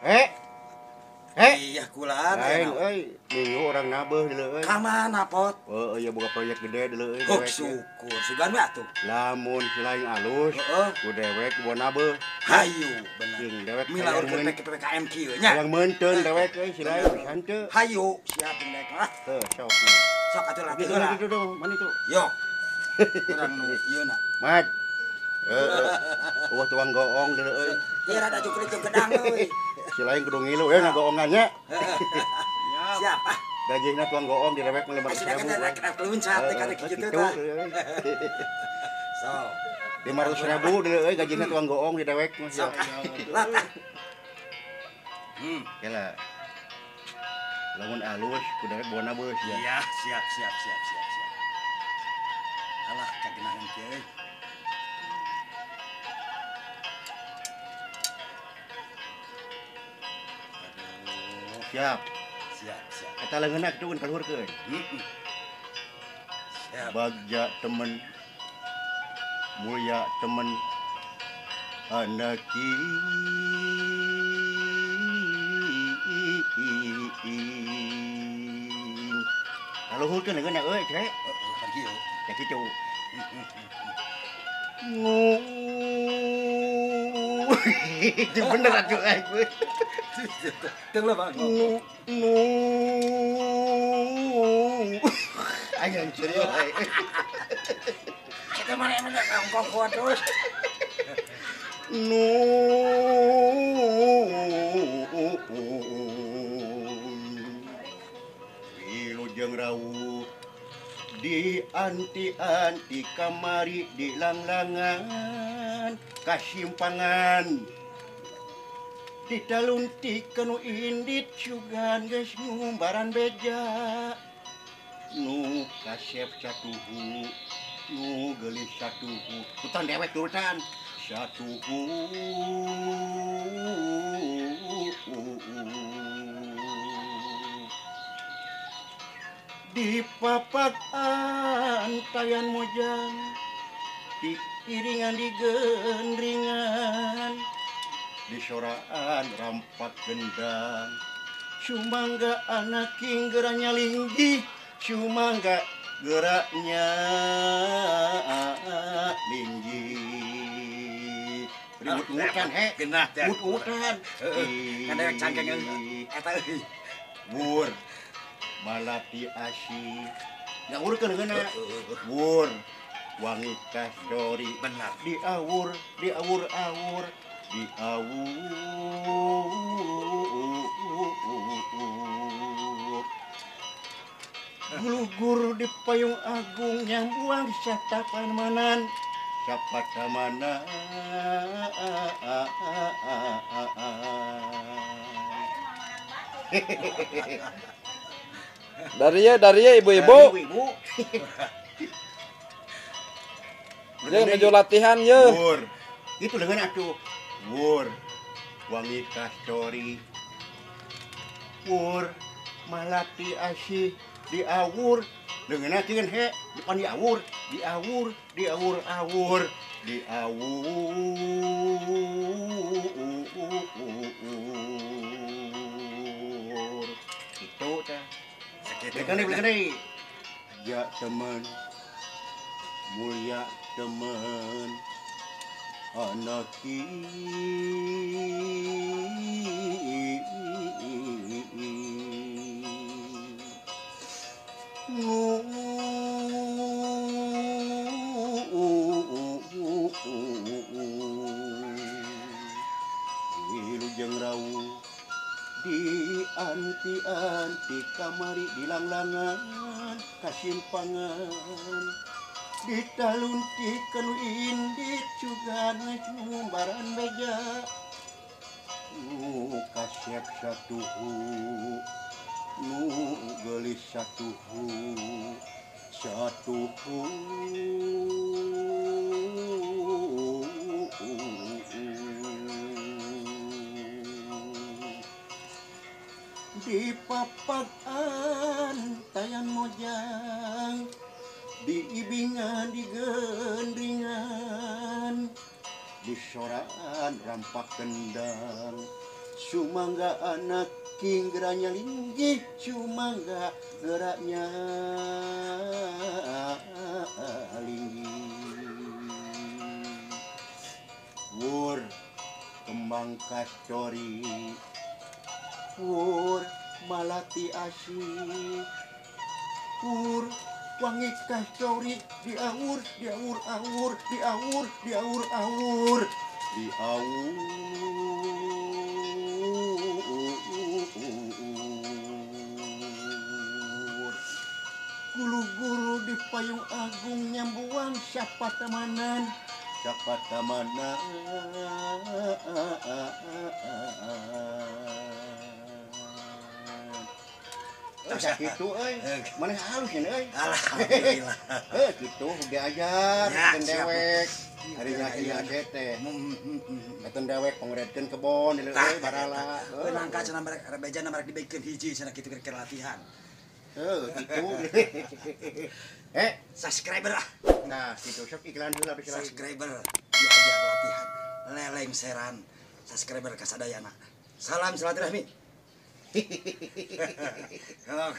Iya kula lain euy, minggu orang nabeuh deuleu euy. Ka mana pot? Heeh, ieu boga proyek gede deuleu euy. Oh, syukur. Sugan we atuh. Lamun si lain alus, ku dewek bawa nabeuh. Hayu, bener. Jeung dewek milaurkeun PPKM kieu nya. Hayang meunteun dewek euy si lain pisan teu. Hayu, siap jeung dewek lah. Heuh, sok. Sok atuh latih heula. Mana itu? Yo. Urang nu ieu na. Mat. Heeh. Eueuh tuang goong deuleu euy. Ieu rada jukrit jeung gedang euy. Si lain kudu ngilu ya ngagoongan nya. Siap ah. Gajihna tuang goong direwek 500.000. Rek luncat teh karek kitu tah. So. 500.000 deuleu euy gajihna tuang goong direwek mah. Sok. Lah tah. Kela. Lamun alus ku dewek bawa nabeus ya. Iya, siap siap siap siap siap. Alah kagenahan kieu euy. Siap. Siap, siap. Eta leungeunna kitu kaluhurkeun. Heeh. Siap. Bagja temen, mulia temen, anak kaluhurkeun leungeunna euy, ce. Heeh, kan kieu. Ya kitu. Itu bener atuh aing. Teu lah bang. Nu aing serius aing. Kita mana mana kongkoan terus. Nu wilujeng rawuh di anti-anti kamari di langlangan kasimpangan. Ditaluntik kanu indit sugan geus ngumbaran beja nu kasep satuhu nu geulis satuhu hutan dewek turutan satuhu di papat antayan mojang di iringan di gendringan di soraan rampak gendang sumangga anak king geraknya linggih sumangga geraknya linggih ribut-utan he genah teh ut-utan heeh kan dewek cangkeng eta euy wur malati asih ngawurkeun heuna wur wangi kastori benar diawur diawur-awur diawur gulugur di payung agung yang buang satapan manan sapatamanan. Dari ya ibu-ibu. Ibu-ibu. Ye menuju latihan ye. Wur. Itu dengan atuh. Wur, wangi kastori. Wur, malati asih diawur. Leungeunna cieun he, depan diawur, diawur, diawur-awur, diawur. Itu tah. Sakitu. Belikan deui. Ja temen, mulia temen. Anak wilujeng rawuh di anti-anti kamari di langlangan kasimpangan ditaluntik kanu indit sugan ngumbaran beja nu kasep satuhu nu geulis satuhu satuhu di papagan tayan mojang diibingan digendringan di soraan rampak kendang Sumangga anak king geranya linggih sumangga geraknya linggih. Wur kembang kastori, wur malati asih, wur wangi kastori diawur diawur awur diawur diawur awur diawur. Guru-guru di payung agung nyambuang siapa temanan siapa temanan. Sakitu euy, maneh halus nya euy. Alhamdulillah. Heuh kitu diajar Ya, ten siap. dewek. Hari ngaki teh. Eten dewek pangredkeun kebon deuleu euy barala. Heuh nangka cenah merek rebejana merek dibaikeun hiji cenah kitu kira-kira latihan. Heuh kitu. Subscriber ah. Nah, kitu sok iklan heula bisa lagi. Subscriber diajar latihan leleng seran subscriber kasadayana. Salam silaturahmi. Kalau